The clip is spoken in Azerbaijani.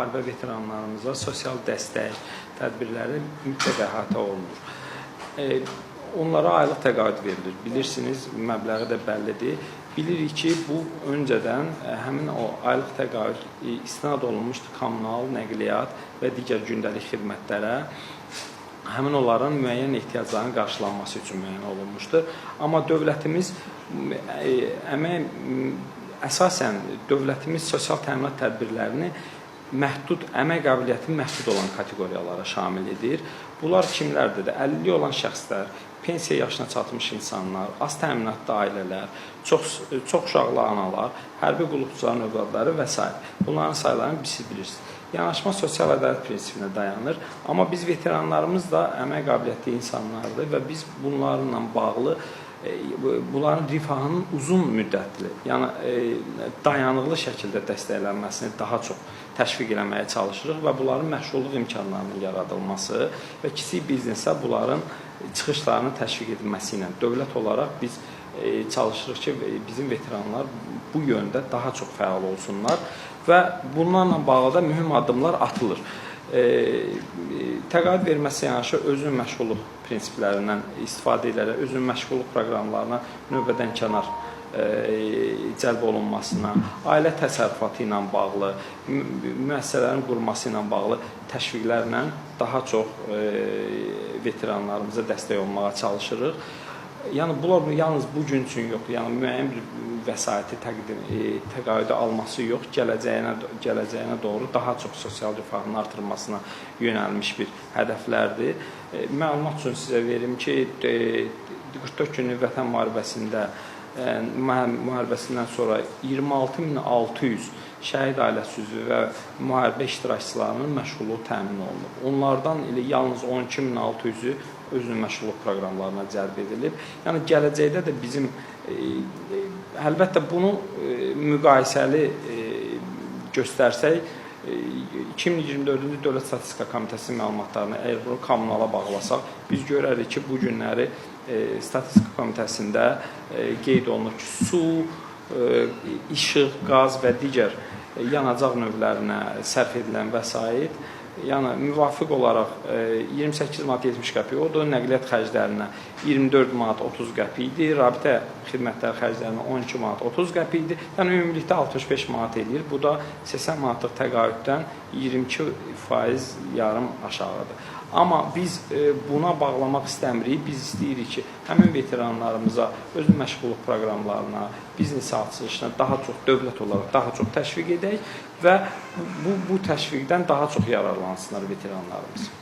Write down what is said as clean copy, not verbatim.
müharibə veteranlarımıza sosial dəstək tədbirləri mütləq əhatə olunur. Onlara aylıq təqaüd verilir. Bilirsiniz, məbləği də bəllidir. Bilirik ki, bu öncədən həmin o aylıq təqaüd istinad olunmuşdu kommunal, nəqliyyat və digər gündəlik xidmətlərə. Həmin onların müəyyən ehtiyaclarının qarşılanması üçün müəyyən olunmuşdur. Amma dövlətimiz əmək əsasən dövlətimiz sosial təminat tədbirlərini məhdud əmək qabiliyyəti məhdud olan kateqoriyalara şamil edir. Bunlar kimlərdir? Əlilliyi olan şəxslər, pensiya yaşına çatmış insanlar, az təminatlı ailələr, çox çox uşaqlı analar, hərbi qulluqçuların övladları və s. Bunların saylarını siz bilirsiniz. Yanaşma sosial ədalət prinsipinə dayanır. Amma biz veteranlarımız da əmək qabiliyyətli insanlardır və biz bunlarla bağlı bunların rifahının uzun müddətli, yəni dayanıqlı şəkildə dəstəklənməsini daha çox təşviq eləməyə çalışırıq və bunların məşğulluq imkanlarının yaradılması və kiçik biznesə bunların çıxışlarının təşviq edilməsi ilə dövlət olaraq biz çalışırıq ki, bizim veteranlar bu yöndə daha çox fəal olsunlar və bunlarla bağlı da mühüm addımlar atılır. Təqaüd verməsi yanaşı özünü məşğulluq prinsiplərindən istifadə edərək özünü məşğulluq proqramlarına növbədən kənar cəlb olunmasına, ailə təsərrüfatı ilə bağlı, müəssisələrin qurması ilə bağlı təşviqlərlə daha çox veteranlarımıza dəstək olmağa çalışırıq. Yəni bunlar yalnız bu gün üçün yox, yəni müəyyən bir vəsaiti təqdim təqaüdə alması yox, gələcəyinə doğru daha çox sosial rifahın artırılmasına yönəlmiş bir hədəflərdir. Məlumat üçün sizə verim ki, 44 günlük Vətən müharibəsində müharibəsindən sonra 26600 şəhid ailəsi üzvü və müharibə iştirakçılarının məşğulluğu təmin olunub. Onlardan elə yalnız 12600-ü özünü məşğulluq proqramlarına cəlb edilib. Yəni gələcəkdə də bizim əlbəttə bunu müqayisəli göstərsək 2024-cü Dövlət Statistika Komitəsinin məlumatlarını əgər bunu kommunala bağlasaq, biz görərik ki, bu günləri Statistika Komitəsində qeyd olunur ki, su, işıq, qaz və digər yanacaq növlərinə sərf edilən vəsait, yəni müvafiq olaraq 28 manat 70 qəpik odur, nəqliyyat xərclərinə 24 manat 30 qəpik idi, rabitə xidmətləri xərclərinə 12 manat 30 qəpik idi. Yəni ümumilikdə 65 manat eləyir. Bu da 80 manatlıq təqaüddən 22% yarım aşağıdır. Amma biz buna bağlamaq istəmirik. Biz istəyirik ki, həmin veteranlarımıza özünü məşğulluq proqramlarına, biznes açılışına daha çox dövlət olaraq daha çox təşviq edək və bu təşviqdən daha çox yararlansınlar veteranlarımız.